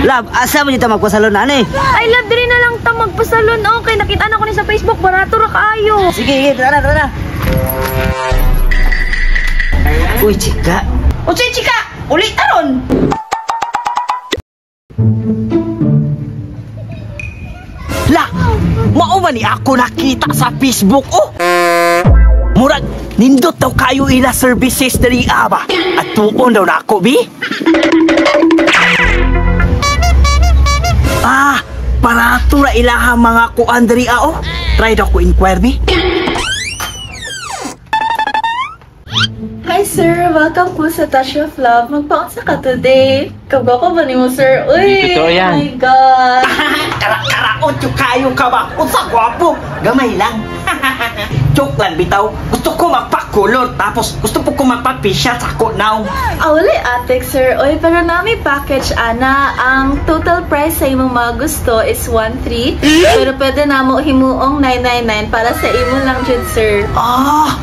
Love, asa mo dito magpasalon ani? I love diri na lang ta magpasalon. Okay, nakita na ko ni sa Facebook, barato ra kaayo. Sige, sige, tara, tara. Uy, chika. Unsay chika? Uli taron. La, mao man ni ako nakita sa Facebook oh. Murag nindot daw kayo ila services diri ba. At tuon daw na ako bi. Ah, barato ra ilaha mga kuan diri oh. Try daw ko inquire bi. Hi sir, welcome po sa Touch of Love. Magpaunsa ka today. Kagwapo ba nimo sir? Uy, totoo yan. Oh my God. Kara-karaot yung kayo ka ba? Unsa gwapo? Gamay lang. Joke lang bitaw. Gusto ko magpa-color tapos gusto po ko magpa-facial sa ako now. Ah, walay atik sir. Oy, pero nami package ana. Ang total price sa imong mga gusto is 1,300. Pero pwede namo himuong 999 para sa imo lang jud sir. Ah,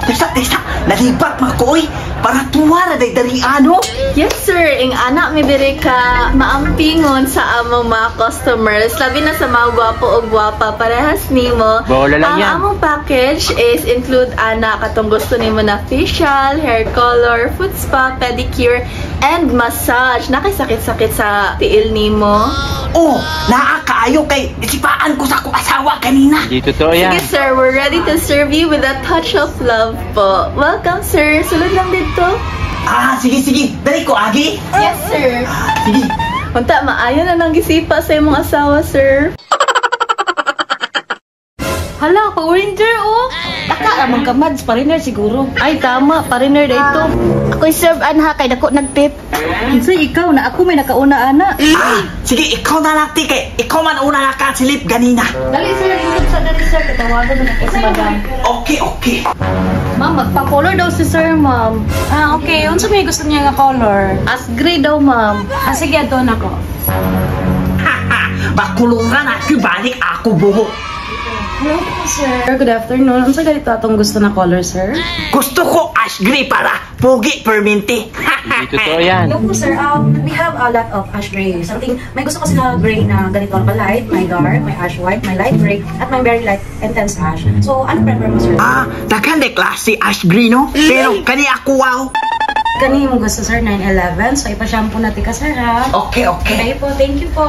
tisa tisa. Nalibak man ko oy. Para tuwa ra day diri ano. Yes sir, ing anak mi diri ka maampingon sa among mga customers, labi na sa mga gwapo o gwapa parehas nimo. Bola lang ang yan. Among package is include ana katong gusto nimo na facial, hair color, foot spa, pedicure, and massage. Nakasakit-sakit sa tiil nimo. Oh, naa kaayo kay isipaan ko sa akong asawa kanina. Di totoo yan. Sige sir, we're ready to serve you with a touch of love po. Welcome sir, sulod lang dito. Ah, sige sige, dali ko agi. Yes sir. Ah, sige. Unta, maayo na nang gisipa sa imong asawa sir. Hala, Power Ranger oh. Taka ramang ka Mads, pariner siguro. Ay tama, pariner da ito. Ako'y serve anha kay dako nagtip. Kinsay ikaw na ako may nakauna ana. Ah, sige, ikaw na lang ti kay ikaw man una nakasilip ganina. Dali sir, ingkod sa dali sir, katawagan na ko si madam. Okay, okay. Ma'am, magpa-color daw si sir, ma'am. Ah, okay. Unsa may gusto niya nga color? As gray daw, ma'am. Ah, sige, adto na ko. Haha, bakuluran ako balik ako buhok. Hello po, sir. Good afternoon. Unsa ganito atong gusto na color, sir? Gusto ko ash gray para pugi perminti. Hindi totoo yan. Hello po, sir. We have a lot of ash gray. Something, may gusto ko sila gray na ganito ka light, may dark, may ash white, may light gray, at may very light intense ash. So, ano prefer mo, sir? Ah, daghan de klase ash gray, no? Pero kani ako wow. Kani mo gusto, sir, 911. So, ipa-shampoo natin ka, sir, ha? Okay, okay. Okay po. Thank you po.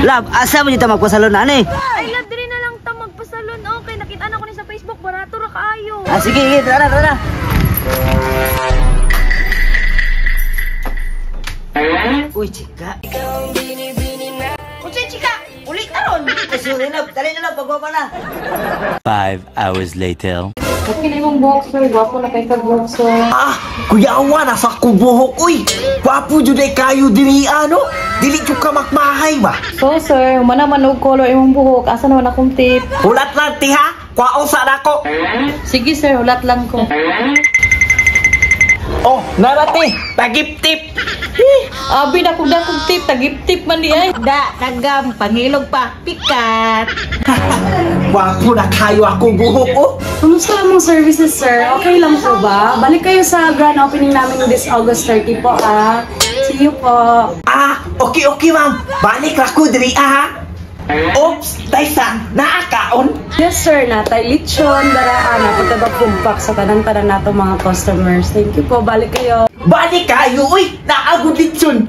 Love, asa mo dito magpasalon ani? I love diri na lang ta magpasalon. Okay, nakita na ko ni sa Facebook, barato ra kaayo. Ah, sige, sige, tara, tara. Uy, chika. Unsay chika? Uli taron. Ay, sorry love, dali na lang, pagwapa na. 5 hours later. Okay na imong buhok, sir. Gwapo na kay kag buhok, sir. Ah, kuyawa na sa kubuhok, uy. Gwapo jud ay kayo diri ano? Dili jud ka makmahay ba? So sir, humana man og color imong buhok, asa naman akong tip? Hulat lang ti ha. Kwaon sa nako. Sige sir, hulat lang ko. Oh, narati, tagip-tip. Abi na kog dakog tip, tagip-tip man di ay. Da, tagam, pangilog pa, pikat. Gwapo na kayo akong buhok, oh. Kumusta ang mga services, sir? Okay lang po ba? Balik kayo sa grand opening namin this August 30 po, ah. See you po. Ah, okay, okay, ma'am. Balik ra ko diri, ah. Oops, taysa, naakaon. Yes, sir. Natay lechon, daraan, napagtabag sa tanan-tanan nato mga customers. Thank you po. Balik kayo. Balik kayo, uy. Naagod lechon.